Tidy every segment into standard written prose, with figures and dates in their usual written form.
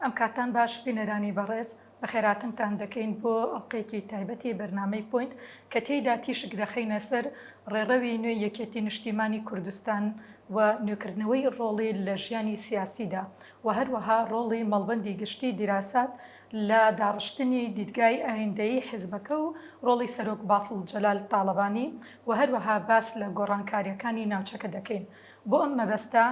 ئەم کاتتان باش بینەرانی بەڕێز، بەخێرهاتنتان دەکەین بۆ ئەڵقەیەکی تایبەتی بەرنامەی پۆینت کە تێیدا تیشک دەخەینە سەر ڕێڕەوی نوێی یەکێتی نیشتیمانی کوردستان و نوێکردنەوەی ڕۆڵی لە ژیانی سیاسیدا و هەروەها ڕۆڵی مەڵبەندی گشتی دیراسات لە داڕشتنی دیدگای ئایندەیی حیزبەکە و ڕۆڵی سەرۆک بافڵ جەلال تاڵەبانی و هەروەها باس لە گۆڕانکارییەکانی ناوچەکە دەکەین. بۆ ئەم مەبەستە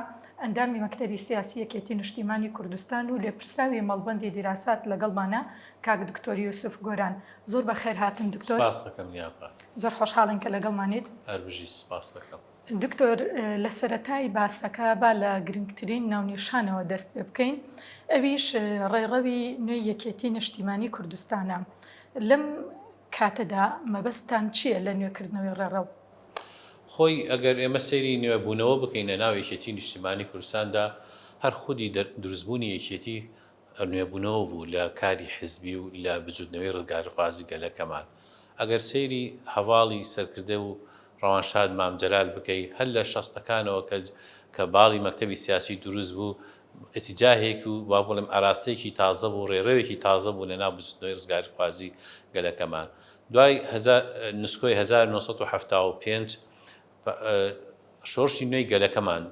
ئەندامی مەکتەبی سیاسی یەکێتی نیشتیمانی کوردستان و لێپرسراوی مەڵبەندی دیراسات لەگەڵمانە کاک دکتۆر یوسف گۆران. زۆر بەخێر هاتن دکتۆر. سپاست دەکەم نیاپا. زۆر خۆشحاڵین کە لەگەڵمانیت. هەر بژی سپاست دەکەم. دکتۆر لە سەرەتای باسەکە با لە گرنگترین ناونیشانەوە دەست پێ بکەین ئەویش ڕێڕەوی نوێی یەکێتی نیشتیمانی کوردستانە. لەم کاتەدا مەبەستتان چییە لە نوێکردنەوەی ڕێڕەو؟ خۆی ئەگەر ئێمە سەیری نوێبوونەوە بکەین لە ناو یەکێتی نیشتیمانی کوردستاندا هەر خودی دروستبوونی یەکێتی نوێبوونەوە بوو لە کاری حزبی و لە بزوتنەوەی ڕزگاریخوازی گەلەکەمان. ئەگەر سەیری هەڤاڵی سەرکردە و ڕەوانشاد مام جەلال بکەی هەر لە شەستەکانەوە کە کە باڵی مەکتەبی سیاسی دروست بوو ئیتیجاهێک و وا بڵێم ئاراستەیەکی تازە بوو ڕێڕەوێکی تازە بوو لە ناو بزوتنەوەی ڕزگاریخوازی گەلەکەمان. دوای نسکۆی 1975 شۆڕشی نوێی گەلەکەمان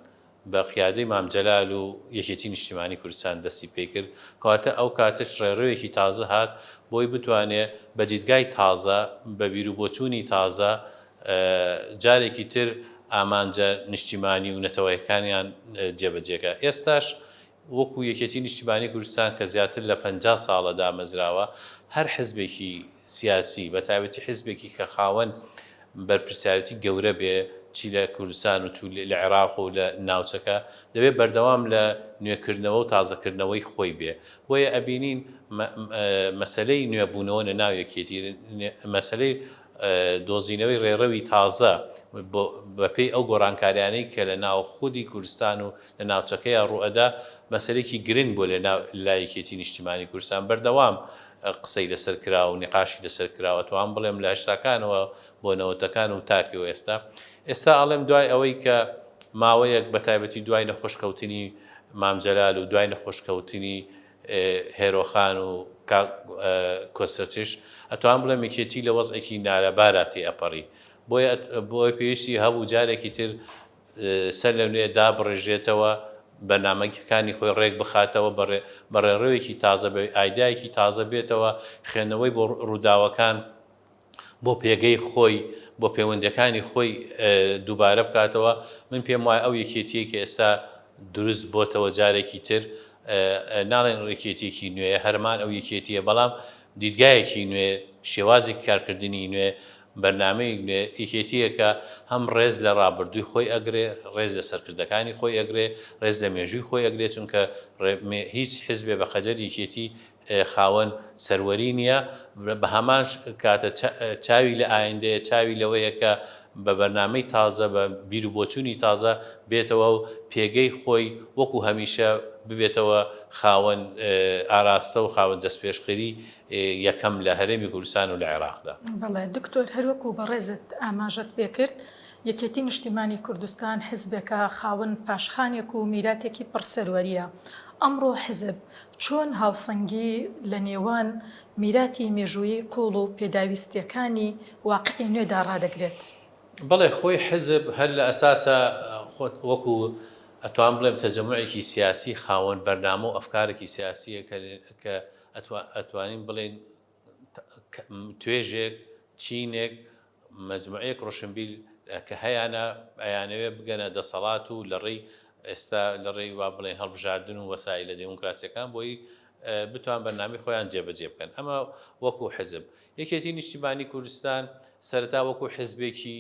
بە قیادەی مام جەلال و یەکێتی نیشتیمانی کوردستان دەستی پێکرد، کەواتە ئەو کاتەش ڕێڕەوێکی تازە هات بۆی بتوانێ بە دیدگای تازە، بە بیروبۆچوونی تازە جارێکی تر ئامانجە نیشتیمانی و نەتەوەیەکانیان جێبەجێکا. ئێستاش وەکو یەکێتی نیشتیمانی کوردستان کە زیاتر لە 50 ساڵە دامەزراوە، هەر حزبێکی سیاسی بە تایبەتی حزبێکی کە خاوەن بەرپرسیارێتی گەورە بێ چی لە کوردستان و چ لە عێراق و لە ناوچەکە دەبێ بەردەوام لە نوێکردنەوە و تازەکردنەوەی خۆی بێ بۆیە ئەبینین مەسەلەی نوێبوونەوە لە ناو یەکێتی مەسەلەی دۆزینەوەی ڕێڕەوی تازە بەپێی ئەو گۆڕانکاریانەی کە لە ناو خودی کوردستان و لە ناوچەکەیا ڕووئەدا مەسەلەیەکی گرنگ بووە لە ناو لای یەکێتی نیشتیمانی کوردستان بەردەوام قسەی لەسەر کرا و نیقاشی لەسەر کرا ئەتوانم بڵێم لە هەشتاکانەوە بۆ نەوەتەکان و تاکو ئێستا ئێستا ئەڵێم دوای ئەوەی کە ماوەیەک بە تایبەتی دوای نەخۆش کەوتنی مام جەلال و دوای نەخۆش کەوتنی هێرۆخان و کاک کۆسرەتیش ئەتوانم بڵێم یەکێتی لە وەزعێکی نالەبارا تێ ئەپەڕی بۆیە بۆیە پێویستی هەبوو جارێکی تر سەر لە نوێ دابڕێژرێتەوە، بەرنامەکانی خۆی ڕێک بخاتەوە، بە ڕێڕەوێکی تازە، بە ئایدایەکی تازە بێتەوە، خوێندنەوەی بۆ ڕووداوەکان، بۆ پێگەی خۆی، بۆ پەیوەندییەکانی خۆی دووبارە بکاتەوە. من پێم وایە ئەو یەکێتییەی کە ئێستا دروست بۆتەوە جارێکی تر، ناڵێن یەکێتییەکی نوێیە، هەرمان ئەو یەکێتییە، بەڵام دیدگایەکی نوێ، شێوازێکی کارکردنی نوێ، بەرنامەیەک نوێ، یەکێتییەکە هەم ڕێز لە ڕابردووی خۆی ئەگرێ، ڕێز لە سەرکردەکانی خۆی ئەگرێ، ڕێز لە مێژووی خۆی ئەگرێ، چونکە هیچ حزبێ بە قەدەر یەکێتی خاوەن سەروەری نییە، بە هەمان کاتە چاوی لە ئایندەیە، چاوی لەوەیە کە بە بەرنامەی تازە، بە بیروبۆچوونی تازە بێتەوە و پێگەی خۆی وەکو هەمیشە ببێتەوە خاوەن ئاراستە و خاوەن دەستپێشخەری یەکەم لە هەرێمی کوردستان و لە عێراقدا. بەڵێ دکتۆر هەروەکو بەڕێزت ئاماژەت پێکرد یەکێتی نیشتیمانی کوردستان حزبێکە خاوەن پاشخانێک و میراتێکی پڕ سەروەریە، ئەمڕۆ حزب چۆن هاوسەنگی لە نێوان میراتی مێژوویی قووڵ و پێداویستیەکانی واقعی نوێدا ڕادەگرێت؟ بەڵێ خۆی حزب هەر لە ئەساسا وەکو ئەتوانم بڵێم تەجەموعێکی سیاسی خاوەن بەرنامە و ئەفکارێکی سیاسیە کە ئەتوانین بڵێین توێژێک، چینێک، مەجموعەیەک ڕۆشنبیر کە هەیانە ئەیانەوێ بگەنە دەسەڵات و لە ڕێی ئێستا لە ڕێی وا بڵێن هەڵبژاردن و وەسائیلە دێموکراسیەکان بۆی بتوان بەرنامەی خۆیان جێبەجێ بکەن. ئەمە وەکوو حزب. یەکێتی نیشتیمانی کوردستان سەرەتا وەکوو حزبێکی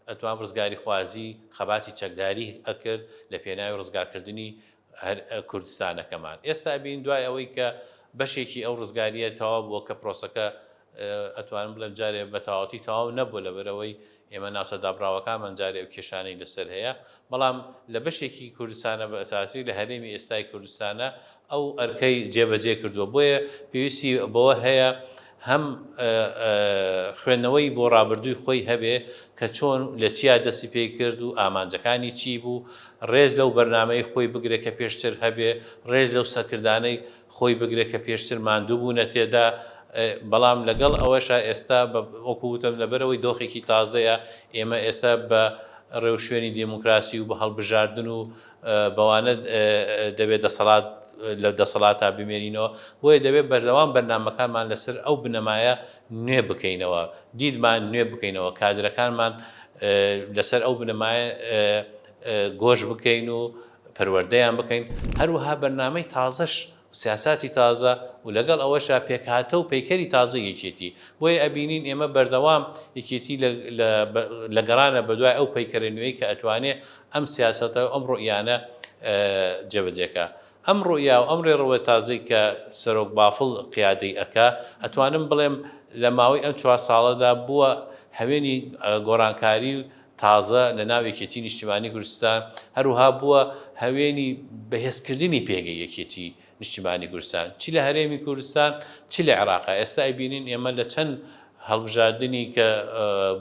ئەتوان ڕزگاریخوازی خەباتی چەکداری ئەکرد لە پێناوی ڕزگارکردنی هەر کوردستانەکەمان. ئێستا ئەبینین دوای ئەوەی کە بەشێکی ئەو ڕزگارییە تەواو بووە کە پرۆسەکە. ئەتوانم بڵێم جارێ بە تەواوەتی تەواو نەبووە لەبەرئەوەی ئێمە ناوچە دابڕاوەکانمان جارێ ئەو کێشانەی لەسەر هەیە، بەڵام لە بەشێکی کوردستانە بە ئەساسی لە هەرێمی ئێستای کوردستانە ئەو ئەرکەی جێبەجێ کردووە، بۆیە پێویستی بەوە هەیە هەم خوێندنەوەی بۆ ڕابردووی خۆی هەبێ کە چۆن لە چیا دەستی پێ کرد و ئامانجەکانی چی بوو، ڕێز لەو بەرنامەی خۆی بگرێ کە پێشتر هەبێ، ڕێز لەو سەرکردانەی خۆی بگرێ کە پێشتر ماندوو بوونە تێدا، بەڵام لەگەڵ ئەوەشا ئێستا وەکو وتم لەبەرئەوەی دۆخێکی تازەیە ئێمە ئێستا بە ڕێوشوێنی دێموکراسی و بە هەڵبژاردن و بەوانە دەبێت دەسەڵات لە دەسەڵاتا بمێنینەوە، بۆیە دەبێت بەردەوام بەرنامەکانمان لەسەر ئەو بنەمایە نوێ بکەینەوە، دیدمان نوێ بکەینەوە، کادرەکانمان لەسەر ئەو بنەمایە گۆش بکەین و پەروەردەیان بکەین، هەروەها بەرنامەی تازەش و سیاساتی تازە و لەگەڵ ئەوەشا پێکهاتە و پەیکەری تازەی یەکێتی، بۆیە ئەبینین ئێمە بەردەوام یەکێتی لە گەڕانە بەدوای ئەو پەیکەرە نوێی کە ئەتوانێ ئەم سیاسەتە و ئەم ڕوئیانە جێبەجێ کا. ئەم ڕوئیا و ئەم ڕێڕەوە تازەی کە سەرۆک بافڵ قیادەی ئەکا، ئەتوانم بڵێم لە ماوەی ئەم چوار ساڵەدا بووە هەوێنی گۆڕانکاری و تازە لە ناو یەکێتی نیشتیمانی کوردستان، هەروەها بووە هەوێنی بەهێزکردنی پێگەی یەکێتی نیشتیمانی کوردستان چی لە هەرێمی کوردستان چی لە عێراقا، ئێستا ئەیبینین ئێمە لە چەند هەڵبژاردنی کە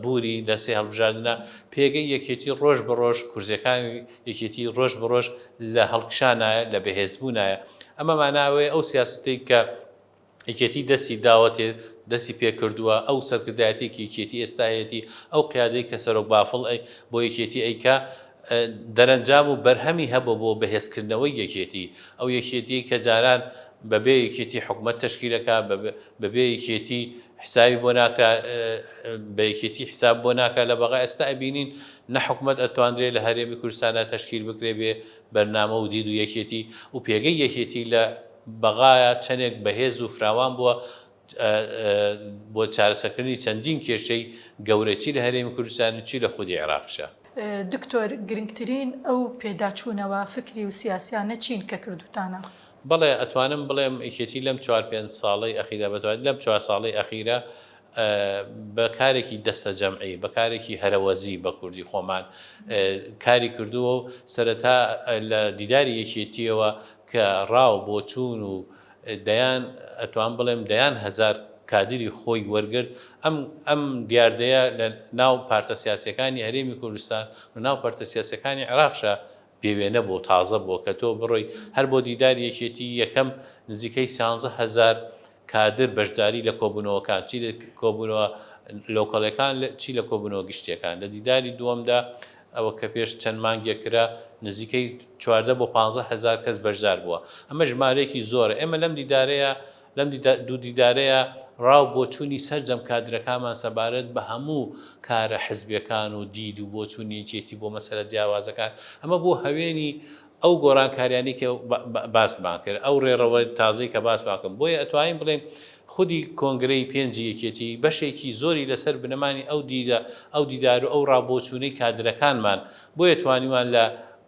بوری لە سێ هەڵبژاردنە پێگەی یەکێتی ڕۆژ بە ڕۆژ کورسیەکانی یەکێتی ڕۆژ بە ڕۆژ لە هەڵکشانایە لە بەهێزبوونایە، ئەمە ماناوەیە ئەو سیاسەتەی کە یەکێتی دەستی داوەتێ دەستی پێکردووە، ئەو سەرکردایەتیەی کە یەکێتی ئێستا هەیەتی، ئەو قیادەی کە سەرۆک بافڵ بۆ یەکێتی ئەیکا، دەرەنجام و بەرهەمی هەبووە بۆ بەهێزکردنەوەی یەکێتی، ئەو یەکێتیەی کە جاران بەبێ یەکێتی حکومەت تەشکیلەکا، بەبێ یەکێتی حسابی بۆ ناکرا، بە یەکێتی حساب بۆ ناکرا لە بەغا، ئێستا ئەبینین نە حکومەت ئەتواندرێ لە هەرێمی کوردستانا تەشکیل بکرێ بێ بەرنامە و دید و یەکێتی و پێگەی یەکێتی لە بەغایا چەندێک بەهێز و فراوان بووە بۆ چارەسەرکردنی چەندین کێشەی گەورە چی لە هەرێمی کوردستان و چی لە خودی عێراقیشا. دکتۆر گرنگترین ئەو پێداچوونەوە فکری و سیاسیانە چین کە کردووتانە؟ بەڵێ ئەتوانم بڵێم یەکێتی لەم چوار پێنج ساڵەی ئەخیرا بەتایبەت لەم چوار ساڵەی ئەخیرا بە کارێکی دەستەجەمعی، بە کارێکی هەرەوەزی بە کوردی خۆمان کاری کردووە و سەرەتا لە دیداری یەکێتییەوە کە ڕا و بۆچوون و دەیان ئەتوان بڵێم دەیان هەزار کادری خۆی وەرگرت، ئەم ئەم دیاردەیە لە ناو پارتە سیاسییەکانی هەرێمی کوردستان و ناو پارتە سیاسییەکانی عێراقشا بێ وێنە بوو، تازە بووە کە تۆ بڕۆی هەر بۆ دیداری یەکێتی یەکەم نزیکەی 13 هەزار کادر بەشداری لە کۆبوونەوەکان چی لە کۆبوونەوە لۆکەڵەکان چی لە کۆبوونەوە گشتیەکان، لە دیداری دووەمدا ئەوە کە پێش چەند مانگێک کرا نزیکەی 14 بۆ 15 هەزار کەس بەشدار بووە، ئەمە ژمارەیەکی زۆرە، ئێمە لەم دیدارەیە لەم دوو دیدارەیە ڕا و بۆچوونی سەرجەم کادرەکانمان سەبارەت بە هەموو کارە حزبیەکان و دید و بۆچوونی یەکێتی بۆ مەسەلە جیاوازەکان، ئەمە بووە هەوێنی ئەو گۆڕانکاریانەی کە باسمان کرد، ئەو ڕێڕەوە تازەی کە باسمان کرد، بۆیە ئەتوانین بڵێین خودی کۆنگرەی پێنجی یەکێتی بەشێکی زۆری لەسەر بنەمانی ئەو دیدە، ئەو دیدار و ئەو ڕا و بۆچوونەی کادرەکانمان، بۆیە توانیوان لە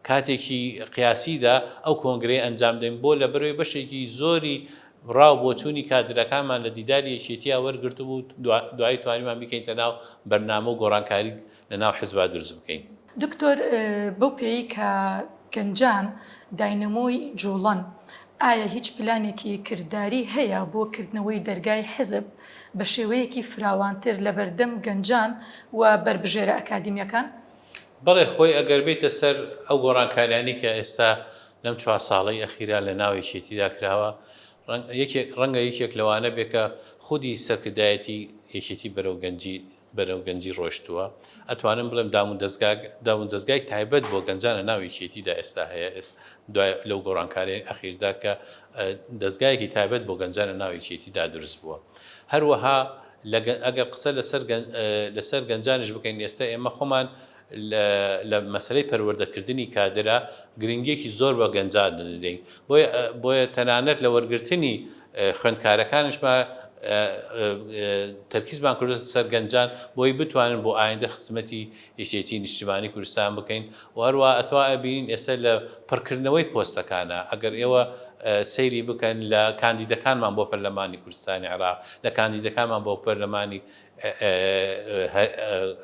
کاتێکی قیاسیدا ئەو کۆنگرەیە ئەنجام دەین، بۆ لەبەرئەوەی بەشێکی زۆری ڕا و بۆچوونی کادرەکانمان لە دیداری یەکێتییا وەرگرتبوو، دوایی توانیمان بیکەینتە ناو بەرنامە و گۆڕانکاری لە ناو حزبا دروست بکەین. دکتۆر بەو پێیەی کە گەنجان داینەمۆی جوڵەن، ئایا هیچ پلانێکی کرداری هەیە بۆ کردنەوەی دەرگای حزب بە شێوەیەکی فراوانتر لەبەردەم گەنجان و بەربژێرە ئەکادیمیەکان؟ بەڵێ خۆی ئەگەر بێیتە سەر ئەو گۆڕانکاریانەی کە ئێستا لەم چوار ساڵەی ئەخیرا لە ناو یەکێتیدا کراوە، ڕەنگە یەکێک لەوانە بێ کە خودی سەرکردایەتی یەکێتی بەرەو گەنجی بەرەو گەنجی ڕۆیشتووە. ئەتوانم بڵێم دامودەزگا دامودەزگای تایبەت بۆ گەنجان لە ناو یەکێتیدا ئێستا هەیە ئێس دوای لەو گۆڕانکارییەی ئەخیردا کە دەزگایەکی تایبەت بۆ گەنجان لە ناو یەکێتیدا دروست بووە. هەروەها لە ئەگەر قسە لەسەر لەسەر گەنجانیش بکەین ئێستا ئێمە خۆمان لە مەسەلەی پەروەردەکردنی کادرا گرنگیەکی زۆر بە گەنجان دەدەین بۆیە بۆیە تەنانەت لە وەرگرتنی خوێندکارەکانیشما تەرکیزمان کردووەتە سەر گەنجان بۆی بتوانن بۆ ئایندە خزمەتی یەکێتی نیشتیمانی کوردستان بکەین و هەروە ئەتوا ئەبینین ئێستا لە پڕکردنەوەی پۆستەکانە ئەگەر ئێوە سەیری بکەن لە کاندیدەکانمان بۆ پەرلەمانی کوردستانی عێراق لە کاندیدەکانمان بۆ پەرلەمانی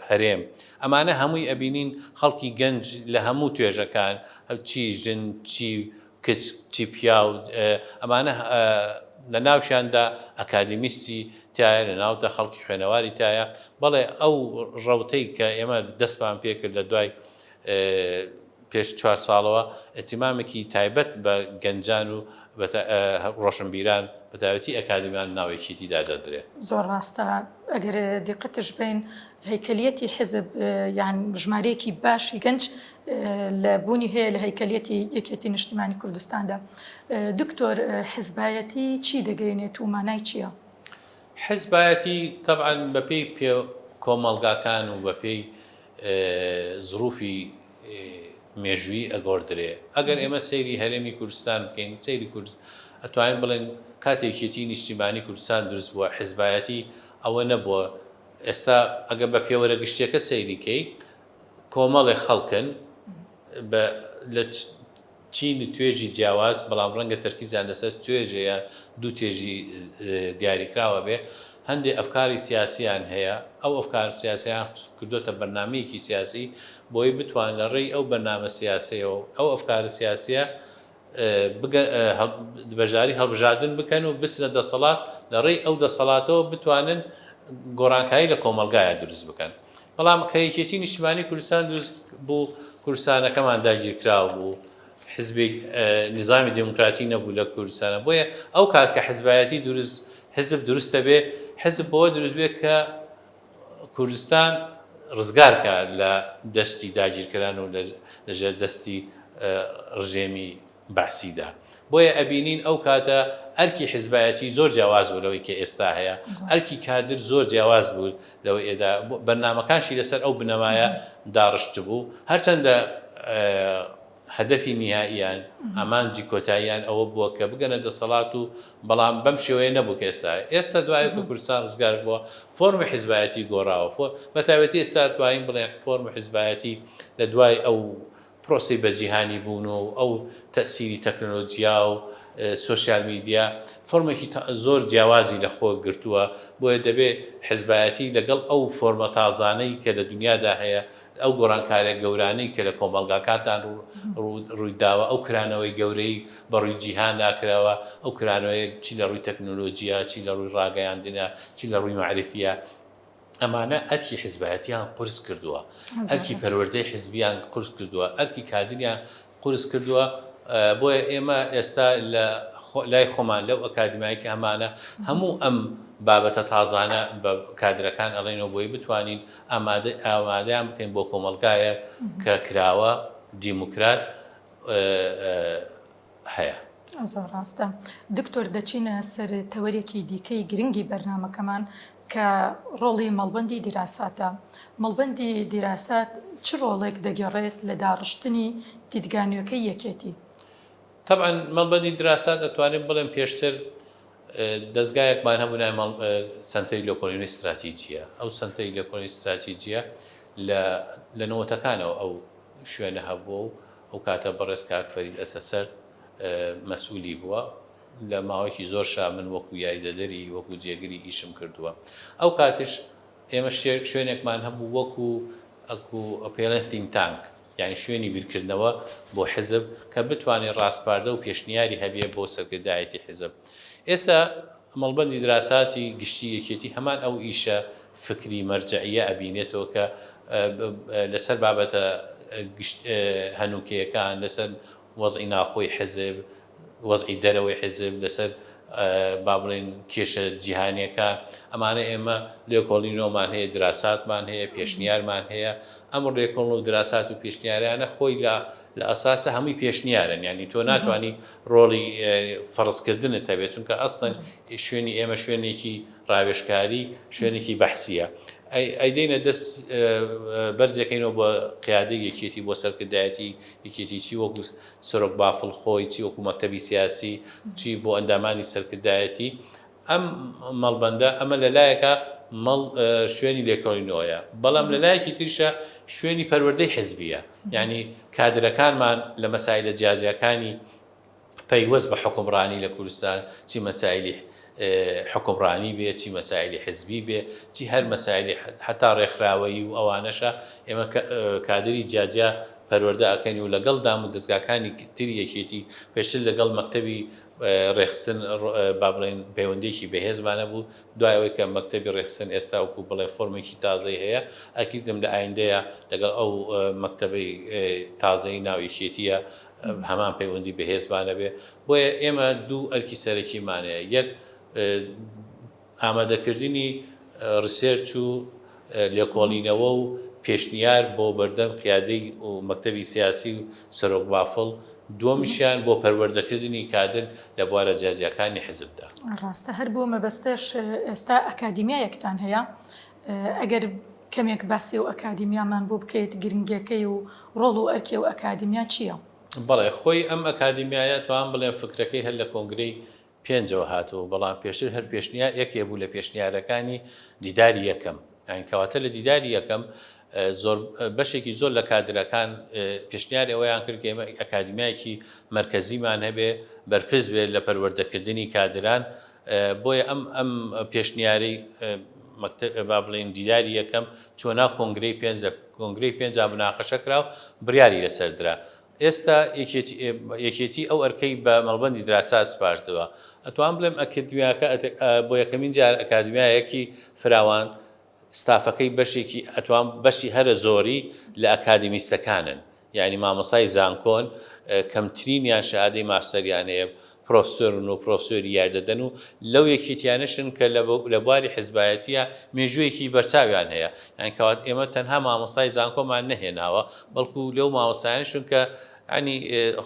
هەرێم ئەمانە هەمووی ئەبینین خەڵکی گەنج لە هەموو توێژەکان چی ژن چی کچ چی پیاو ئەمانە لە ناوشیاندا ئەکادیمیستی تایە لە ناودا خەڵکی خوێنەواری تایە بەڵێ ئەو ڕەوتەی کە ئێمە دەستمان پێکرد لە دوای پێش چوار ساڵەوە ئیهتیمامێکی تایبەت بە گەنجان و ڕۆشنبیران بە تایبەتی ئەکادیمیان ناو یەکێتیدا دەدرێ. زۆر ڕاستە ئەگەر دیقەتش بەین هەیکەلیەتی حیزب یان ژمارەیەکی باشی گەنج لە بوونی هەیە لە هەیکەلیەتی یەکێتی نیشتیمانی کوردستاندا. دکتۆر حیزبایەتی چی دەگەیەنێت و مانای چییە؟ حیزبایەتی تەبعەن بەپێی پێ کۆمەڵگاکان و بەپێی زروفی مێژوویی ئەگۆڕدرێ. ئەگەر ئێمە سەیری هەرێمی کوردستان بکەین، سەیری کورد ئەتوانین بڵێین کاتێ یەکێتیی نیشتیمانی کوردستان دروست بووە، حیزبایەتی ئەوە نەبووە. ئێستا ئەگەر بە پێوەرە گشتییەکە سەیری کەی، کۆمەڵێ خەڵکن بە لە چین و توێژی جیاواز، بەڵام ڕەنگە تەرکیزیان لەسەر توێژێ یان دوو توێژی دیاریکراوە بێ، هەندێ ئەفکاری سیاسییان هەیە، ئەو ئەفکار سیاسییان کردۆتە بەرنامەیەکی سیاسی بۆی بتوان لە ڕێی ئەو بەرنامە سیاسییەوە ئەو ئەفکارە سیاسییە بگەن بەشداری هەڵبژاردن بکەن و بچنە دەسەڵات، لە ڕێی ئەو دەسەڵاتەوە بتوانن گۆڕانکاری لە کۆمەڵگایا دروست بکەن. بەڵام کە یەکێتی نیشتیمانی کوردستان دروست بوو، کوردستانەکەمان داگیرکراو بوو، حزبێک نیزامی دێموکراتی نەبوو لە کوردستانا، بۆیە ئەو کات کە حزبایەتی دروست حزب دروست دەبێ، حزب بەوە دروست بێ کە کوردستان ڕزگار کا لە دەستی داگیرکەران و لە ژێر دەستی ڕژێمی بەعسیدا. بۆیە ئەبینین ئەو کاتە ئەرکی حزبایەتی زۆر جیاواز بوو لەوەی کە ئێستا هەیە، ئەرکی کادر زۆر جیاواز بوو لەوەی ئێدا، بەرنامەکانشی لەسەر ئەو بنەمایە داڕشتبوو، هەرچەندە هەدەفی نیهائیان، ئامانجی کۆتاییان ئەوە بووە کە بگەنە دەسەڵات و بەڵام بەم شێوەیە نەبوو کە ئێستا هەیە. ئێستا دوای کە کوردستان ڕزگار بووە فۆرمی حزبایەتی گۆڕاوە، بەتایبەتی ئێستا توانین بڵێین فۆرمی حزبایەتی لە دوای ئەو پرۆسەی بەجیهانی بوون و ئەو تەئسیری تەکنۆلۆجیا و سۆشیال میدیا فۆرمێکی زۆر جیاوازی لە خۆ گرتووە، بۆیە دەبێ حزبایەتی لەگەڵ ئەو فۆرمە تازانەی کە لە دونیادا هەیە، ئەو گۆڕانکاریە گەورانەی کە لە کۆمەڵگاکانتان ڕووی داوە، ئەو کرانەوەی گەورەی بە ڕووی جیهاندا کراوە، ئەو کرانەوەیە چی لە ڕووی تەکنۆلۆجیا، چی لە ڕووی ڕاگەیاندنە، چی لە ڕووی مەعریفیە، ئەمانە ئەرکی حزبایەتیان قورس کردووە، ئەرکی پەروەردەی حزبیان قورس کردووە، ئەرکی کادریان قورس کردووە، بۆیە ئێمە ئێستا لە لای خۆمان لەو ئەکادیمایەی کە هەمانە هەموو ئەم بابەتە تازانە بە کادرەکان ئەڵێینەوە بۆی بتوانین ئامادە ئامادەیان بکەین بۆ کۆمەڵگایەک کە کراوە، دیموکرات، هەیە. زۆر ڕاستە دکتۆر دەچینە سەر تەوەرێکی دیکەی گرنگی بەرنامەکەمان کە ڕۆڵی مەڵبەندی دیراساتە. مەڵبەندی دیراسات چ ڕۆڵێک دەگێڕێت لە داڕشتنی دیدگا نوێکەی یەکێتی؟ تەبعەن مەڵبەندی دراسات ئەتوانین بڵێم پێشتر دەزگایەکمان هەبوو ناوی مەڵ سەنتەری لێکۆڵینەوەی ستراتیجیە ئەو سەنتەری لێکۆڵینەوەی ستراتیجیە لە لە نەوەتەکانەوە ئەو شوێنە هەبووە و ئەو کاتە بەڕێز کاک فەرید ئەسەسەرد مەسئولی بووە لە ماوەیەکی زۆر شا من وەکو یاریدەدەری وەکو جێگری ئیشم کردووە ئەو کاتیش ئێمە شوێنێکمان هەبوو وەکو ئەکو پێڵێن think tank یانی شوێنی بیرکردنەوە بۆ حزب کە بتوانێ ڕاسپاردە و پێشنیاری هەبێ بۆ سەرکردایەتی حزب ئێستا مەڵبەندی دراساتی گشتی یەکێتی هەمان ئەو ئیشە فکری مەرجەعیە ئەبینێتەوە کە لەسەر بابەتە گشت هەنوکەیەکان لەسەر وەزعی ناوخۆی حزب، وەزعی دەرەوەی حزب، لەسەر با بڵێین کێشە جیهانیەکان، ئەمانە ئێمە لێکۆڵینەوەمان هەیە، دراساتمان هەیە، پێشنیارمان هەیە، ئەم ڵێکۆڵن و دراسات و پێشنیارانە خۆی لە لە ئەساسا هەمووی پێشنیارن، یانی تۆ ناتوانی ڕۆڵی فەڕزکردنت هەبێت، چونکە ئەسڵەن شوێنی ئێمە شوێنێکی ڕاوێژکاری، شوێنێکی بەحسیە. ئەیدەینە دەست بەرزەکەینەوە بۆ قیادەی یەکێتی، بۆ سەرکردایەتی یەکێتی، چی وەکو سەرۆک بافڵ خۆی، چی وەکو مەکتەبی سیاسی، چی بۆ ئەندامانی سەرکردایەتی. ئەم مەڵبەندە ئەمە لە لایەکە مەڵ شوێنی لێکۆڵینەوەیە بەڵام لە لایەکی تریشە شوێنی پەروەردەی حزبیە یانی کادرەکانمان لە مەسایلە جیاجیاکانی پەیوەست بە حوکمڕانی لە کوردستان چی مەسایلی حوکمڕانی بێ چی مەسایلی حزبی بێ چی هەر مەسایلی حەتا ڕێکخراوەیی و ئەوانەشە ئێمە کادری جیاجیا پەروەردە ئەکەین و لەگەڵ دام و دەزگاکانی تری یەکێتی پێشتر لەگەڵ مەکتەبی ڕێکخستن با بڵێین پەیوەندیەکی بەهێزمان هەبوو دوای ئەوەی کە مەکتەبی ڕێکخستن ئێستا وەکو بڵێ فۆرمێکی تازەی هەیە ئەکیدم لە ئایندەیە لەگەڵ ئەو مەکتەبەی تازەی ناو یەکێتیە هەمان پەیوەندی بەهێزمان هەبێ بۆیە ئێمە دوو ئەرکی سەرەکیمان هەیە یەک ئامادەکردنی research و لێکۆڵینەوە و پێشنیار بۆ بەردەم قیادەی و مەکتەبی سیاسی و سەرۆک بافڵ، دووەمیشیان بۆ پەروەردەکردنی کادر لە بوارە جیاجیاکانی حزبدا. ڕاستە هەر بۆ مەبەستەش ئێستا ئەکادیمیایەکتان هەیە، ئەگەر کەمێک باسی ئەو ئەکادیمیامان بۆ بکەیت گرنگیەکەی و ڕۆڵ و ئەرکی ئەو ئەکادیمیا چییە؟ بەڵێ خۆی ئەم ئەکادیمیایە توانم بڵێم فکرەکەی هەر لە کۆنگرەی پێنجەوە هاتووە، بەڵام پێشتر هەر پێشنیار یەکێ بوو لە پێشنیارەکانی دیداری یەکەم، یانی کەواتە لە دیداری یەکەم زۆر بەشێکی زۆر لە کادرەکان پێشنیاری ئەوەیان کرد کە ئێمە ئەکادیمیایەکی مەرکەزیمان هەبێ بەرپرس بێت لە پەروەردەکردنی کادران، بۆیە ئەم ئەم پێشنیارەی مەکتەب با بڵێین دیداری یەکەم چووە ناو کۆنگرەی پێنج لە کۆنگرەی پێنجا مناقەشە کرا و بڕیاری لەسەر درا. ئێستا یەکێتی ئەو ئەرکەی بە مەڵبەندی دراسات سپاردووە. ئەتوانم بڵێم ئەکادیمیاکە بۆ یەکەمین جار ئەکادیمیایەکی فراوان ستافەکەی بەشێکی ئەتوان بەشی هەرە زۆری لە ئەکادیمیستەکانن یانی مامۆستای زانکۆن کەمترینیان شەهادەی ماستەریان هەیە پرۆفسۆرن و پرۆفسۆری یاریدەدەن و لەو یەکێتیانەشن کە لە بواری حزبایەتیە مێژوویەکی بەرچاویان هەیە یان کەوات ئێمە تەنها مامۆستای زانکۆمان نەهێناوە بەڵکو لەو مامۆستایانەشن کە ینی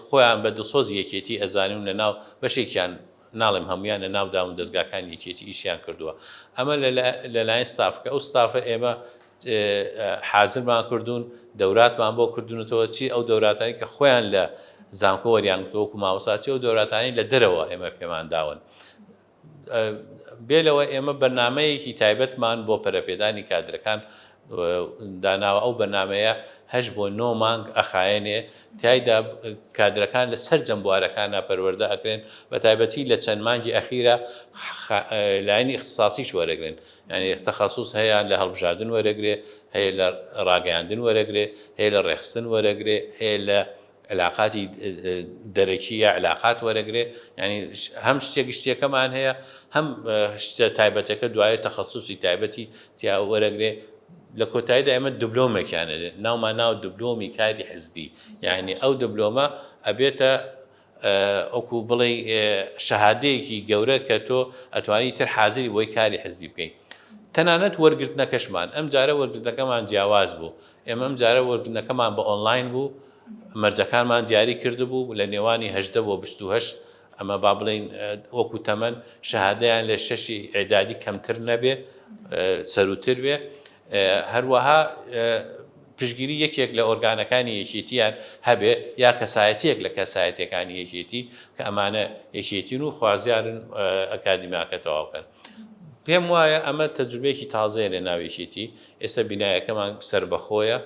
خۆیان بە دڵسۆزی یەکێتی ئەزانن و لەناو بەشێکیان ناڵێم هەمویان لە ناو دام و دەزگاکانی یەکێتی ئیشیان کردووە ئەمە لەلایەن ستافکە ئەو ستافە ئێمە حازرمان کردوون، دەوراتمان بۆ کردوونەتەوە، چی ئەو دەوراتانەی کە خۆیان لە زانکۆ وەریان گرتووە وەکو مامۆستا، چی ئەو دەوراتانەی لە دەرەوە ئێمە پێمان داون. بێ لەوە ئێمە بەرنامەیەکی تایبەتمان بۆ پەرەپێدانی کادرەکان داناوە، ئەو بەرنامەیە هەشت بۆ نۆ مانگ ئەخایەنێ، تیایدا کادرەکان لە سەرجەم بوارەکانا پەروەردە ئەکرێن، بەتایبەتی لە چەند مانگی ئەخیرا لایەنی ئیختیساسیش وەرەگرن. یانی تەخەسوس هەیە لە هەڵبژاردن وەرەگرێ، هەیە لە ڕاگەیاندن وەرەگرێ، هەیە لە ڕێکخستن وەرەگرێ، هەیە لە علاقاتی دەرەکی یا علاقات وەرەگرێ، یانی هەم شتێ گشتیەکەمان هەیە، هەم شتە تایبەتەکە دوایە تەخەسوسی تایبەتی تیا وەرەگرێ. لە کۆتاییدا ئێمە دبلۆمێکیان ئەدەین، ناومان ناوە دبلۆمی کاری حزبی، یانی ئەو دبلۆمە ئەبێتە وەکو بڵێی شەهادەیەکی گەورە کە تۆ ئەتوانی تر حازری بۆی کاری حزبی بکەی تەنانەت وەرگرتنەکەشمان ئەم جارە وەرگرتنەکەمان جیاواز بوو ئێمە ئەم جارە وەرگرتنەکەمان بە ئۆنلاین بوو مەرجەکانمان دیاری کردبوو لە نێوانی 18 بۆ 28 ئەمە با بڵێین وەکو تەمەن شەهادەیان لە شەشی ئیعدادی کەمتر نەبێ سەروتر بێ هەروەها پشتگیری یەکێک لە ئۆرگانەکانی یەکێتییان هەبێ یا کەسایەتییەک لە کەسایەتییەکانی یەکێتی کە ئەمانە یەکێتین و خوازیارن ئەکادیمیاکە تەواو بکەن. پێم وایە ئەمە تەجروبەیەکی تازەیە لە ناو یەکێتی. ئێستا بینایەکەمان سەربەخۆیە.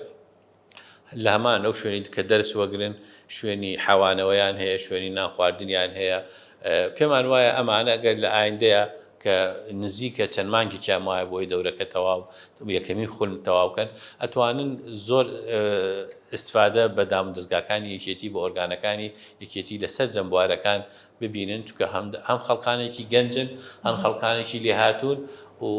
لە هەمان ئەو شوێنی کە دەرس وەگرن شوێنی حەوانەوەیان هەیە، شوێنی نان خواردنیان هەیە. پێمان وایە ئەمانە گەر لە ئایندەیە کە نزیکە چەند مانگێکیان مایە بۆی دەورەکە تەواو یەکەمین خول تەواو کەن ئەتوانن زۆر ئیستفادە بە دامودەزگاکانی یەکێتی بە ئۆرگانەکانی یەکێتی لە سەرجەم بوارەکان ببینن چونکە هەم هەم خەڵکانێکی گەنجن هەم خەڵکانێکی لێهاتوون و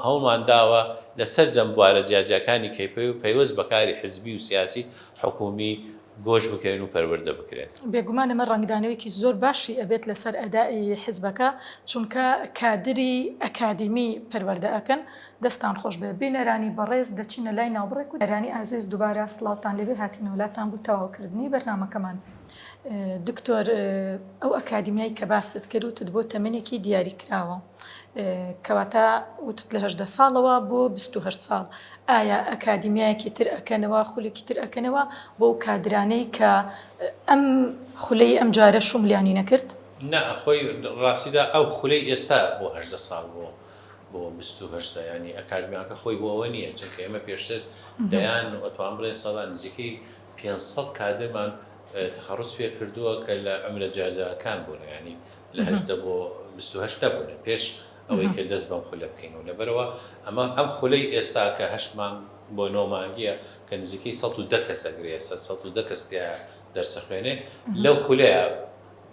هەوڵمان داوە لە سەرجەم بوارە جیاجیاکانی کە پەیوەست بە کاری حزبی و سیاسی حکوومی گۆش بکرێن و پەروەردە بکرێن. بێگومان ئەمە ڕەنگدانەوەیەکی زۆر باشی ئەبێت لەسەر ئەدائی حزبەکە، چونکە کادری ئەکادیمی پەروەردە ئەکەن. دەستان خۆش بێت بینەرانی بەڕێز، دەچینە لای ناوبڕێک و. بینەرانی ئازیز دوبارە سڵاوتان لێبێ هاتینەوە لاتان بۆ تەواوکردنی بەرنامەکەمان. دکتۆر ئەو ئەکادیمیای کە باست کرد وتت بۆ تەمەنێکی دیاریکراوە کەواتە وتت لە 18 ساڵەوە بۆ 28 ساڵ ئایا ئەکادیمیایەکی تر ئەکەنەوە خولێکی تر ئەکەنەوە بۆ کادرانەی کە ئەم خولەی ئەم جارە شوملیانی نەکرد؟ نا خۆی ڕاستیدا ئەو خولەی ئێستا بۆ 18 ساڵ بۆ بۆ 28 ینی ئەکادمیاکە خۆی بۆ ئەوە نییە چونکە ئێمە پێشتر دەیان و ئەتوان بڵێن سەدا نزیکەی 500 کادرمان تەخەڕوج پێ کردووە کە لە عومرە جیاجیاکان بوونە یانی لە 18 بۆ 28 نەبوونە پێش ئەوەی کە دەست بەم خولە بکەینەوە لەبەرئەوە ئەمە ئەم خولەی ئێستا کە هەشت مانگ بۆ نۆ مانگیە کە نزیکەی 110 کەس ئەگرێ ئێستا 110 کەس تیایا دەرس ئەخوێنێ لەو خولەیە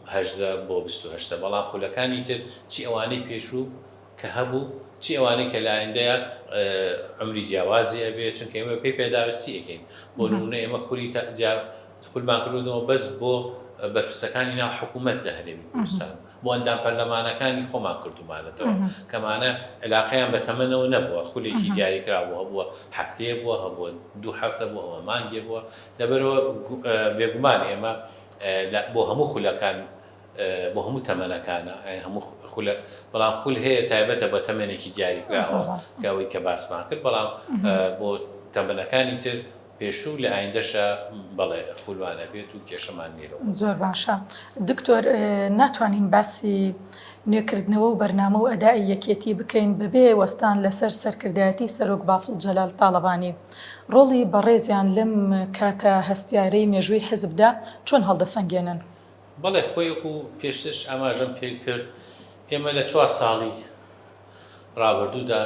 18 بۆ 28 بەڵام خولەکانی تر چی ئەوانەی پێشوو کە هەبوو چی ئەوانەی کە لە ئایندەیا عومری جیاوازی ئەبێ چونکە ئێمە بەپێی پێداویستی ئەکەین بۆ نمونە ئێمە خولی تا جیا خولمان کردوەوە بەس بۆ بەرپرسەکانی ناو حکوومەت لە هەرێمی کوردستان بۆ ئەندام پەرلەمانەکانی خۆمان کردومانەتەوە کەمانە علاقەیان بە تەمەنەوە نەبووە خولێکی دیاریکرا بوو هەبووە هەفتەیە بووە هەبووە دوو هەفتە بووە هەبووە مانگێ بووە لەبەرەوە بێگومان ئێمە بۆ هەموو خولەکان بۆ هەموو تەمەنەکانە هەموو خولە بەڵام خول هەیە تایبەتە بە تەمەنێکی دیاریکراوە کە ئەوەی کە باسمان کرد بەڵام بۆ تەمەنەکانی تر پێشوو لە ئایندەشا بەڵێ خولمان ئەبێت و کێشەمان نییە لەو زۆر باشە دکتۆر ناتوانین باسی نوێکردنەوە و بەرنامە و ئەدائی یەکێتی بکەین بەبێ وەستان لەسەر سەرکردایەتی سەرۆک بافڵ جەلال تاڵەبانی. ڕۆڵی بەڕێزیان لەم کاتە هەستیارەی مێژووی حزبدا چۆن هەڵدەسەنگێنن؟ بەڵێ خۆی وەکو پێشترش ئاماژەم پێ کرد ئێمە لە چوار ساڵی ڕابردوودا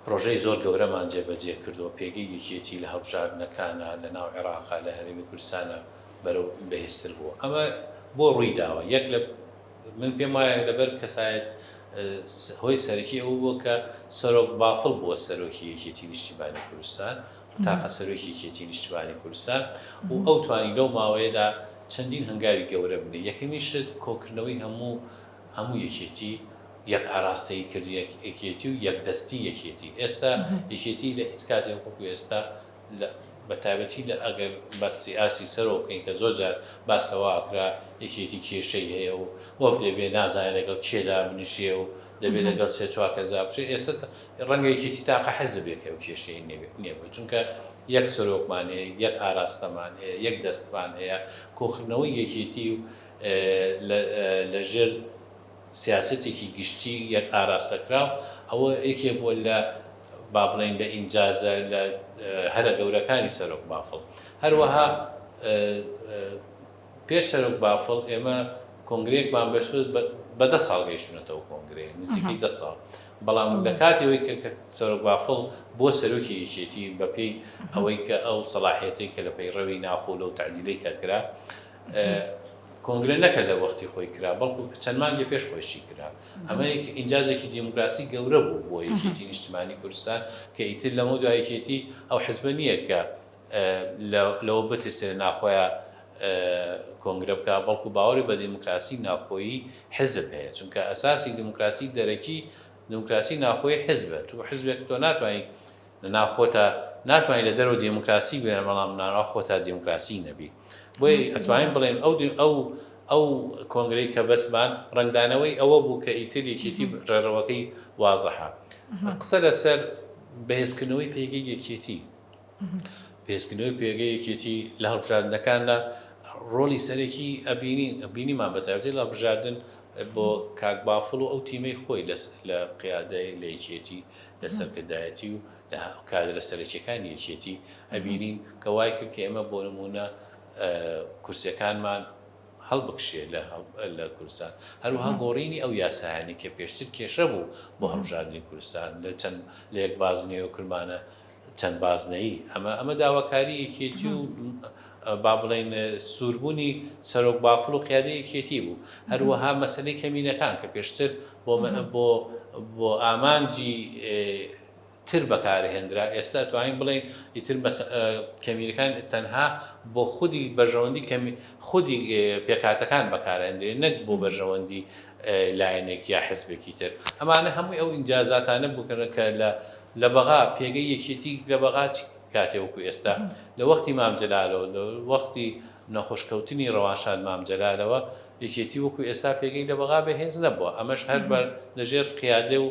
پرۆژەی زۆر گەورەمان جێبەجێ کردووە، پێگەی یەکێتی لە هەڵبژاردنەکانا لە ناو عێراقا لە هەرێمی کوردستانا بەرەو بەهێزتر بووە. ئەمە بۆ ڕووی داوە؟ یەک لە من پێم وایە لەبەر کەسایەت هۆی سەرەکی ئەوە بووە کە سەرۆک بافڵ بووە سەرۆکی یەکێتی نیشتیمانی کوردستان تاقە سەرۆکی یەکێتی نیشتمانی کوردستان و ئەو توانی لەو ماوەیەدا چەندین هەنگاوی گەورە بنێ. یەکەمین شت کۆکردنەوەی هەموو هەموو یەکێتی، یەک ئاراستەیی کردنی یەکێتی و یەکدەستی یەکێتی. ئێستا یەکێتی لە هیچ کاتێک وەکو ئێستا لە بە تایبەتی لە ئەگەر باسی ئاستی سەرەوە بکەین کە زۆر جار باس لەوە ئەکرا یەکێتی کێشەی هەیە و وەفدێ بێ نازانێ لەگەڵ کێ دابنیشێ و دەبێ لەگەڵ سێ چوار کەس دابنیشێ ئێستا ڕەنگە یەکێتی تاقە حزبێک ئەو کێشەی نەبێ چونکە یەک سەرۆکمان هەیە یەک ئاراستەمان هەیە یەک دەستمان هەیە کۆکردنەوەی یەکێتی و لە ژێر سیاسەتێکی گشتی یەک ئاراستەکراو ئەوە یەکێ بووە لە با بڵێین لە ئینجازە لە هەرە گەورەکانی سەرۆک بافڵ. هەروەها پێش سەرۆک بافڵ ئێمە کۆنگرەیەکمان بەستووە بە دە ساڵ گەیشتوونەتەوە کۆنگرەیە نزیکەی دە ساڵ بەڵام لە کاتی ئەوەی کە سەرۆک بافڵ بۆ سەرۆکی یەکێتی بەپێی ئەوەی کە ئەو سەڵاحیەتەی کە لە پەیڕەوی ناوخۆ لەو تەعدیلەی کە کرا کۆنگرە نەکە لە وەختی خۆی کرا بەڵکو چەند مانگێ پێش خۆیشی کرا. ئەمە ئینجازێکی دیموکراسی گەورە بوو بۆ یەکێتی نیشتمانی کوردستان کە ئیتر لەمەودوا یەکێتی ئەو حزبە نییە کە لەوە بترسێ لە ناخۆیا کۆنگرە بکا بەڵکو باوەڕی بە دیموکراسی ناوخۆیی حزب هەیە چونکە ئەساسی دیموکراسی دەرەکی دیموکراسی ناوخۆی حزبە چونکە حزبێک تۆ ناتوانانی لە ناو خۆتا ناتوانی لە دەرەوە دێموکراسی بێنە بەڵام لە ناو خۆتا دێموکراسی نەبی بۆیە ئەتوانین بڵێین ئەو ئەو ئەو کۆنگرەی کە بەسمان ڕەنگدانەوەی ئەوە بوو کە ئیتر یەکێتی ڕێڕەوەکەی وازحە قسە لەسەر بەهێزکردنەوەی پێگەی یەکێتی بەهێزکردنەوەی پێگەی یەکێتی لە هەڵبژاردنەکاندا ڕۆڵی سەرەکی ئەبینین بینیمان بە تایبەتی لە هەڵبژاردن بۆ کاک بافڵ و ئەو تیمەی خۆی لە قیادەی لە یەکێتی لە سەرکردایەتی و لە کادرە سەرەکیەکانی یەکێتی ئەبینین کە وای کرد کە ئێمە بۆ نموونە کورسیەکانمان هەڵبکشێ لە کوردستان هەروەها گۆڕینی ئەو یاسایانەی کە پێشتر کێشە بوو بۆ هەڵبژاردنی کوردستان لە چەند لە یەک بازنەیەوە کردمانە چەند بازنەیی ئەمە ئەمە داواکاری یەکێتی و با بڵێین سووربوونی سەرۆک بافڵ و قیادەی یەکێتی بوو هەروەها مەسەلەی کەمینەکان کە پێشتر بۆ بۆ بۆ ئامانجی تر بەکارهێنرا ئێستا توانین بڵێین ئیتر کەمینەکان تەنها بۆ خودی بەرژەوەندی کەمی خودی پێکهاتەکان بەکارهێنرێن نەک بۆ بەرژەوەندی لایەنێک یا حزبێکی تر ئەمانە هەمووی ئەو ئینجازاتانە بوو کە لە لە بەغا پێگەی یەکێتی لە بەغا چ کاتێ وەکو ئێستا لە وەختی مام جەلالەوە لە وەختی نەخۆشکەوتنی ڕەوانشاد مام جەلالەوە یەکێتی وەکو ئێستا پێگەی لە بەغا بەهێز نەبووە ئەمەش هەر بە لە ژێر قیادە و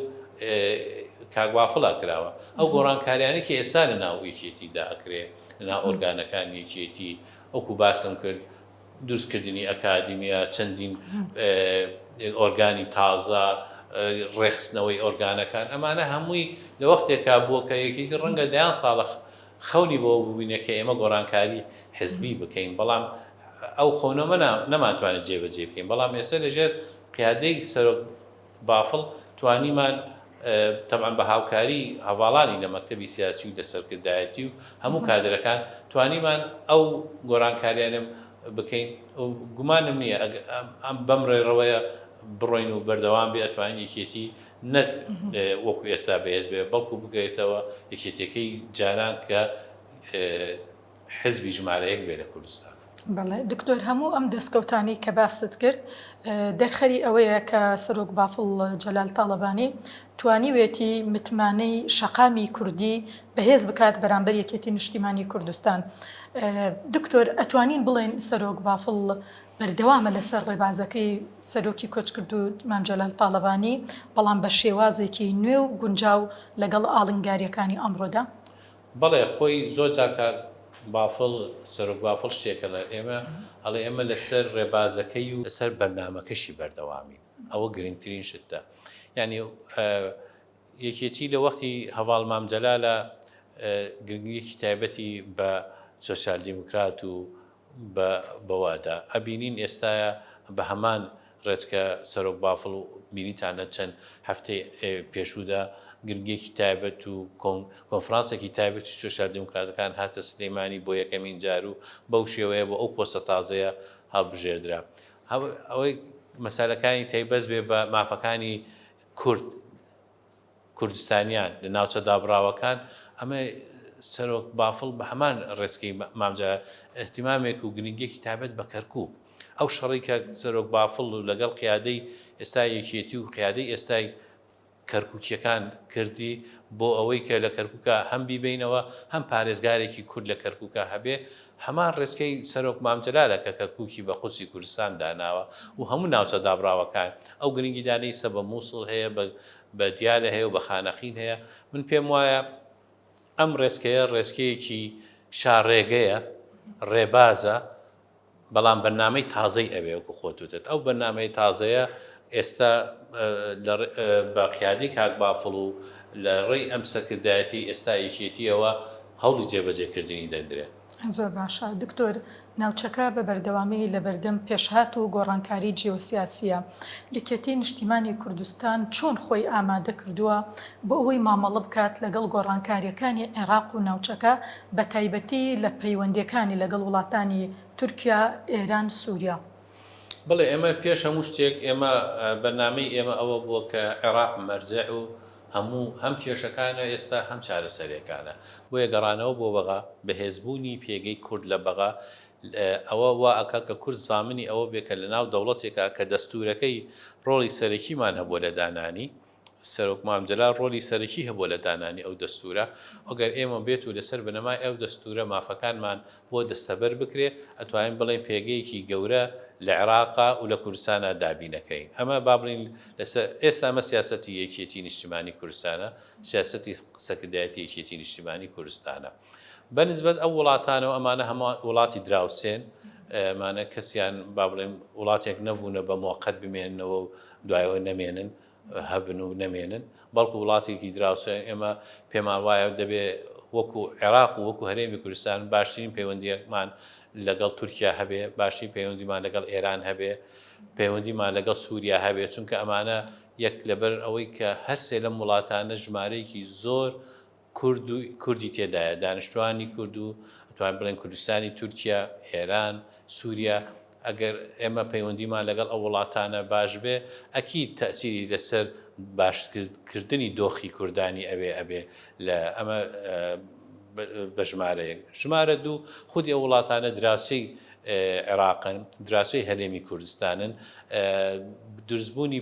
کاک بافڵا کراوە ئەو گۆڕانکاریانەی کە ئێستا لە ناو یەکێتیدا ئەکرێ لە ناو ئۆرگانەکانی یەکێتی وەکو باسم کرد. دروستکردنی ئەکادیمیا، چەندین ئۆرگانی تازە، ڕێکخستنەوەی ئۆرگانەکان، ئەمانە هەمووی لە وەختێکا بووە کە یەکێتی ڕەنگە دەیان ساڵە خەونی بەوە ببینێ کە ئێمە گۆڕانکاری حزبی بکەین، بەڵام ئەو خەونەمە نەمانتوانی جێبەجێی بکەین، بەڵام ئێستا لەژێر قیادەی سەرۆک بافڵ توانیمان تەبعەن بە هاوکاری هەڤاڵانی لە مەکتەبی سیاسی و لە سەرکردایەتی و هەموو کادرەکان توانیمان ئەو گۆرانکاریانە بکەین و گومانم نییە ئەم بەم ڕێڕەوەیە بڕۆین و بەردەوام بێ ئەتوانین یەکێتی نەک وەکو ئێستا بەهێز بێ بەڵکو بگەێتەوە یەکێتیەکەی جاران کە حزبی ژمارە یەک بێ لە کوردستان. بەڵێ دکتۆر هەموو ئەم دەستکەوتانەی کە باست کرد دەرخەری ئەوەیە کە سەرۆک بافڵ جەلال تاڵەبانی توانیوێتی متمانەی شەقامی کوردی بەهێز بکات بەرامبەر یەکێتی نیشتیمانی کوردستان. دکتۆر ئەتوانین بڵێین سەرۆک بافڵ بەردەوامە لەسەر ڕێبازەکەی سەرۆکی کۆچکردوو مام جەلال تاڵەبانی بەڵام بە شێوازێکی نوێ و گونجاو لەگەڵ ئاڵنگارییەکانی ئەمڕۆدا؟ بەڵێ خۆی زۆر جار کاک بافڵ سەرۆک بافڵ شتێک ئەڵێ ئێمە ئەڵێ ئێمە لەسەر ڕێبازەکەی و لەسەر بەرنامەکەشی بەردەوامین ئەوە گرنگترین شتە یعنی یەکێتی لە وەختی هەڤاڵ مام جەلالە گرنگیەکی تایبەتی بە سۆسیال دیموکرات و بە بەوە دا ئەبینین ئێستایا بە هەمان ڕێچکە سەرۆک بافڵ و بینیتان لە چەند هەفتەی پێشوودا گرنگیەکی تایبەت و کۆنفرانسێکی تایبەتی سۆسیال دیموکراتەکان هاتە سلێمانی بۆ یەکەمین جار و بەو شێوەیە بۆ ئەو پۆستە تازەیە هەڵبژێردرا. ئەوەی مەسالەکانی تایبەت بێ بە مافەکانی کورد کوردستانیان لە ناوچە دابڕاوەکان، ئەمە سەرۆک بافڵ بە هەمان ڕێچکەی مام جەلال ئیهتیمامێک و گرنگیەکی تایبەت بە کەرکوک، ئەو شەڕەی کە سەرۆک بافڵ و لەگەڵ قیادەی ئێستای یەکێتی و قیادەی ئێستای کەرکوکیەکان کردی بۆ ئەوەی کە لە کەرکوکا هەم بیبەینەوە هەم پارێزگارێکی کورد لە کەرکوکا هەبێ، هەمان ڕێچکەی سەرۆک مام جەلالە کە کەرکوکی بە قودسی کوردستان داناوە و هەموو ناوچە دابڕاوەکان، ئەو گرنگیدانەی ئیستا بە موسڵ هەیە، بە بە دیالە هەیە و بە خانەقین هەیە، من پێم وایە ئەم ڕێچکەیە ڕێچکەیەکی شاڕێگەیە، ڕێبازە، بەڵام بەرنامەی تازەی ئەوێ وەکو خۆت وتت ئەو بەرنامەی تازەیە ئێستا بە قیادەی کاک بافڵ و لە ڕێی ئەم سەرکردایەتی ئێستا یەکێتیەوە هەوڵی جێبەجێکردنی دەدرێ. زۆر باشە دکتۆر، ناوچەکە بە بەردەوامی لەبەردەم پێشهات و گۆڕانکاری جیۆسیاسییە. یەکێتی نیشتیمانی کوردستان چۆن خۆی ئامادە کردووە بۆ ئەوەی مامەڵە بکات لەگەڵ گۆڕانکارییەکانی عێراق و ناوچەکە بەتایبەتی لە پەیوەندییەکانی لەگەڵ وڵاتانی تورکیا، ئێران، سوریا؟ بەڵێ ئێمە پێش هەموو شتێک ئێمە بەرنامەی ئێمە ئەوە بووە کە عێراق مەرجەع و هەموو هەم کێشەکانە ئێستا هەم چارەسەریەکانە بۆیە گەڕانەوە بۆ بەغا بەهێزبوونی پێگەی کورد لە بەغا ئەوە وا ئەکا کە کورد زامنی ئەوە بێ کە لە ناو دەوڵەتێکا کە دەستوورەکەی ڕۆڵی سەرەکیمان هەبووە لە دانانی سەرۆک مام جەلال ڕۆلی سەرەکی هەبووە لە دانانی ئەو دەستوورە، ئەگەر ئێمە بێت و لەسەر بنەمای ئەو دەستوورە مافەکانمان بۆ دەستەبەر بکرێ، ئەتوانین بڵێین پێگەیەکی گەورە لە عێراقا و لە کوردستانا دابین ئەکەین. ئەمە با بڵێین لەسەر ئێستا ئەمە سیاسەتی یەکێتی نیشتیمانی کوردستانە، سیاسەتی سەرکردایەتی یەکێتی نیشتیمانی کوردستانە. بە نسبەت ئەو وڵاتانەوە ئەمانە هەموو وڵاتی دراوسێن، ئەمانە کەسیان با بڵێین وڵاتێک نەبوونە بە موەقەت بمێننەوە و دوایەوە نەمێنن، هەبن و نەمێنن، بەڵکو وڵاتێکی دراوسێن، ئێمە پێمان وایە دەبێ وەکو عێراق و وەکو هەرێمی کوردستان باشترین پەیوەندییەکمان لەگەڵ تورکیا هەبێ، باشترین پەیوەندیمان لەگەڵ ئێران هەبێ، پەیوەندیمان لەگەڵ سووریا هەبێ، چونکە ئەمانە یەک لەبەر ئەوەی کە هەرسێ لەم وڵاتانە ژمارەیەکی زۆر کورد و کوردی تێدایە، دانیشتوانی کورد و ئەتوانین بڵێین کوردستانی تورکیا، ئێران، سوریا، ئەگەر ئێمە پەیوەندیمان لەگەڵ ئەو وڵاتانە باش بێ ئەکید تەئسیری لەسەر باشترکردنی دۆخی کوردانی ئەوێ ئەبێ لە ئەمە بە ژمارە یەک. ژمارە دوو، خودی ئەو وڵاتانە دراوسێی عێراقن، دراوسێی هەرێمی کوردستانن، دروستبوونی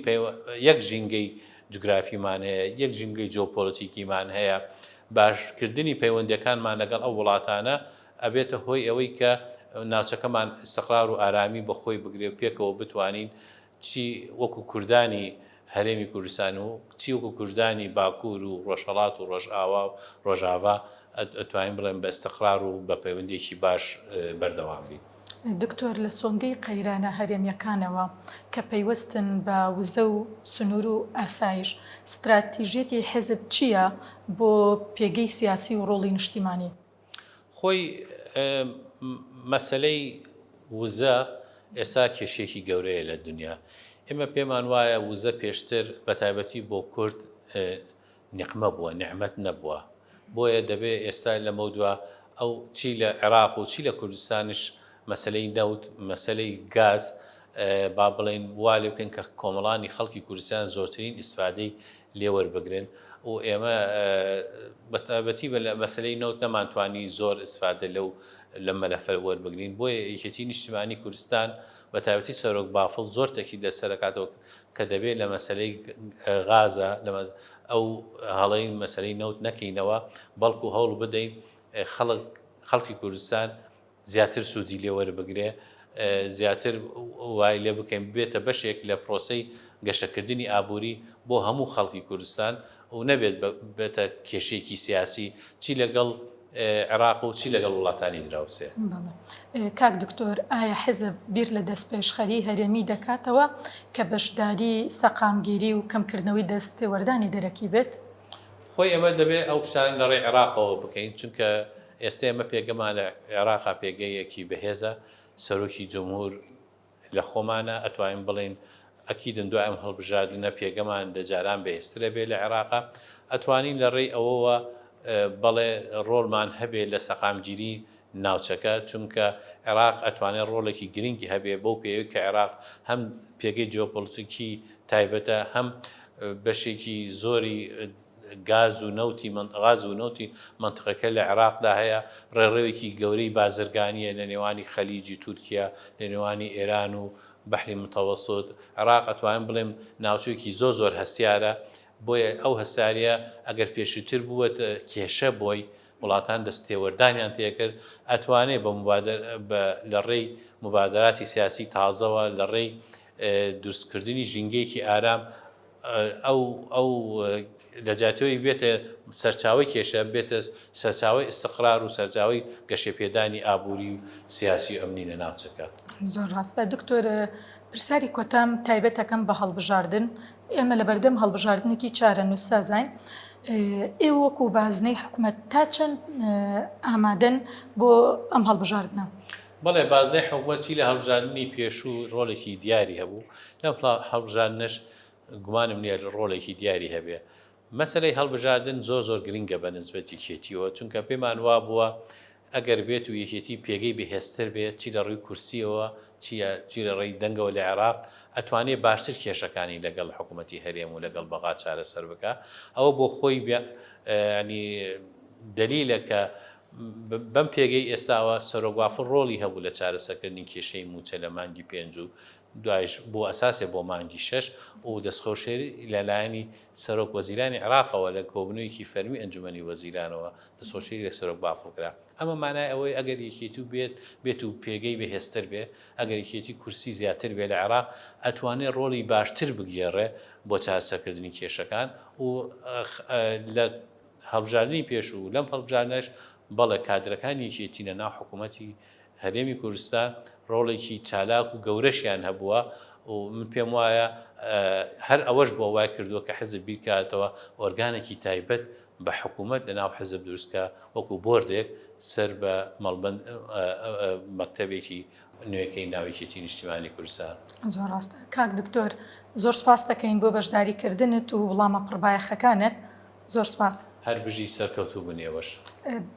یەک ژینگەی جوگرافیمان هەیە، یەک ژینگەی جیۆپۆلەتیکیمان هەیە، باشکردنی پەیوەندییەکانمان لەگەڵ ئەو وڵاتانە ئەبێتە هۆی ئەوەی کە ناوچەکەمان ئیستقرار و ئارامی بە خۆی بگرێ و پێکەوە بتوانین چی وەکو کوردانی هەرێمی کوردستان و چی وەکو کوردانی باکوور و ڕۆژهەڵات و ڕۆژئاوا و ڕۆژاڤا ئەتوانین بڵێن بە ئیستقرار و بە پەیوەندییەکی باش بەردەوام بین. دکتۆر لە سۆنگەی قەیرانە هەرێمییەکانەوە کە پەیوەستن بە وزە و سنوور و ئاسایش، ستراتیژیەتی حیزب چییە بۆ پێگەی سیاسی و ڕۆڵی نیشتیمانی؟ خۆی مەسەلەی وزە ئێستا کێشەیەکی گەورەیە لە دنیا. ئێمە پێمان وایە وزە پێشتر بەتایبەتی بۆ کورد نیقمە بووە، نیعمەت نەبووە. بۆیە دەبێ ئێستا لەمەودوا ئەو چی لە عێراق و چی لە کوردستانیش مەسەلەی نەوت، مەسەلەی گاز با بڵێین وا لێ بکەین کە کۆمەڵانی خەڵکی کوردستان زۆرترین ئیستفادەی لێ وەربگرن و ئێمە بە تایبەتی لە مەسەلەی نەوت نەمانتوانی زۆر ئیستفادە لەو لەم مەلەفە وەربگرین بۆیە یەکێتی نیشتیمانی کوردستان بە تایبەتی سەرۆک بافڵ زۆر تەکید لەسەر ئەکاتەوە کە دەبێت لە مەسەلەی غازە لە ئەو هەڵەی مەسەلەی نەوت نەکەینەوە بەڵکو هەوڵ بدەین خەڵک خەڵکی کوردستان زیاتر سوودی لێ وەربگرێ، زیاتر وای لێ بکەین ببێتە بەشێک لە پرۆسەی گەشەکردنی ئابووری بۆ هەموو خەڵکی کوردستان و نەبێت ببێتە کێشەیەکی سیاسی چی لەگەڵ عێراق و چی لەگەڵ وڵاتانی دراوسێ. بەڵێ کاک دکتۆر، ئایا حیزب بیر لە دەستپێشخەری هەرێمی دەکاتەوە کە بەشداری سەقامگیری و کەمکردنەوەی دەستێوەردانی دەرەکی بێت؟ خۆی ئێمە دەبێ ئەو شتانە لە ڕێی عێراقەوە بکەین، چونکە ئێستە ئێمە پێگەمان لە عێراقا پێگەیەکی بەهێزە، سەرۆکی جمهور لە خۆمانە، ئەتوانین بڵێین ئەکیدن دوای ئەم هەڵبژاردنە پێگەمان لە جاران بەهێزتر ئەبێ لە عێراقا، ئەتوانین لە ڕێی ئەوەوە بەڵێ ڕۆڵمان هەبێ لە سەقامگیری ناوچەکە، چونکە عێراق ئەتوانێ ڕۆڵێکی گرنگی هەبێ بەو پێیەی کە عێراق هەم پێگەی جیۆپۆلتیکی تایبەتە، هەم بەشێکی زۆری گاز و نەوتی غاز و نەوتی مەنتقەکە لە عێراقدا هەیە، ڕێڕەوێکی گەورەی بازرگانییە لە نێوانی خەلیجی تورکیا، لە نێوانی ئێران و بەحری متەوەسط، عێراق ئەتوانم بڵێم ناوچەیەکی زۆر زۆر هەستیارە، بۆیە ئەو هەستیارییە ئەگەر پێشووتر بووەتە کێشە بۆی، وڵاتان دەست تێوەردانیان تێکرد، ئەتوانێ بە موبادەرە بە لە ڕێی موبادەراتی سیاسی تازەوە، لە ڕێی دروستکردنی ژینگەیەکی ئارام ئەو ئەو لە جیاتیەوەی بێتە سەرچاوەی کێشە، بێتە سەرچاوەی ئیستقرار و سەرچاوەی گەشەپێدانی ئابووری و سیاسی و ئەمنی لە ناوچەکە. زۆر ڕاستە دکتۆر، پرسیاری کۆتام تایبەت ئەکەم بە هەڵبژاردن، ئێمە لەبەردەم هەڵبژاردنێکی چارەنووسسازاین، ئێوە وەکو بازنەی حکومەت تا چەند ئامادەن بۆ ئەم هەڵبژاردنە؟ بەڵێ بازنەی حکومەت چی لە هەڵبژاردنی پێشوو ڕۆڵێکی دیاری هەبوو، لەم هەڵبژاردنەش گومانم نییە ڕۆڵێکی دیاری هەبێ. مەسەلەی هەڵبژاردن زۆر زۆر گرنگە بە نسبەت یەکێتیەوە، چونکە پێمان وابووە ئەگەر بێت و یەکێتی پێگەی بەهێزتر بێت چی لە ڕووی کورسیەوە چی چی لە ڕێی دەنگەوە لە عێراق ئەتوانێ باشتر کێشەکانی لەگەڵ حکوومەتی هەرێم و لەگەڵ بەغا چارەسەر بکا ئەوە بۆ خۆی ینی دەلیلە کە بەم پێگەی ئێستاوە سەرۆک بافڵ ڕۆڵی هەبوو لە چارەسەرکردنی کێشەی مووچە لە مانگی پێنج و دوایش بۆ ئەساسێ بۆ مانگی شەش و دەستخۆشێری لە لایەنی سەرۆک وەزیرانی عێراقەوە لە کۆبوونەوەیەکی فەرمی ئەنجومەنی وەزیرانەوە دەستخۆشیی لە سەرۆک بافڵ کرا. ئەمە مانای ئەوەی ئەگەر یەکێتی و بێت بێت و پێگەی بەهێزتر بێ، ئەگەر یەکێتی کورسی زیاتر بێ لە عێراق، ئەتوانێ ڕۆڵی باشتر بگێڕێ بۆ چارەسەرکردنی کێشەکان و لە هەڵبژاردنی پێشوو و لەم هەڵبژاردنەش بەڵێ کادرەکانی یەکێتی لە ناو حکوومەتی هەرێمی کوردستان ڕۆڵێکی چالاک و گەورەشیان هەبووە و من پێم وایە هەر ئەوەش بووە وای کردووە کە حزب بیرکاتەوە ئۆرگانێکی تایبەت بە حکوومەت لە ناو حزب دروست کا وەکوو بۆردێک سەر بە مەڵبەند مەکتەبێکی نوێکەی ناو یەکێتی نیشتیمانی کوردستان. زۆر ڕاستە کاک دکتۆر زۆر سوپاست دەکەین بۆ بەشداری کردنت و وڵامە پڕبایەخەکانت زۆر سوپاس. هەر بژی سەرکەوتوو بن ئێوەش.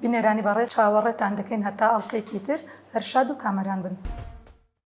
بینەرانی بەڕێز چاوەڕێتان دەکەین هەتا ئەڵقەیەکی تر هەر شاد و کامەران بن.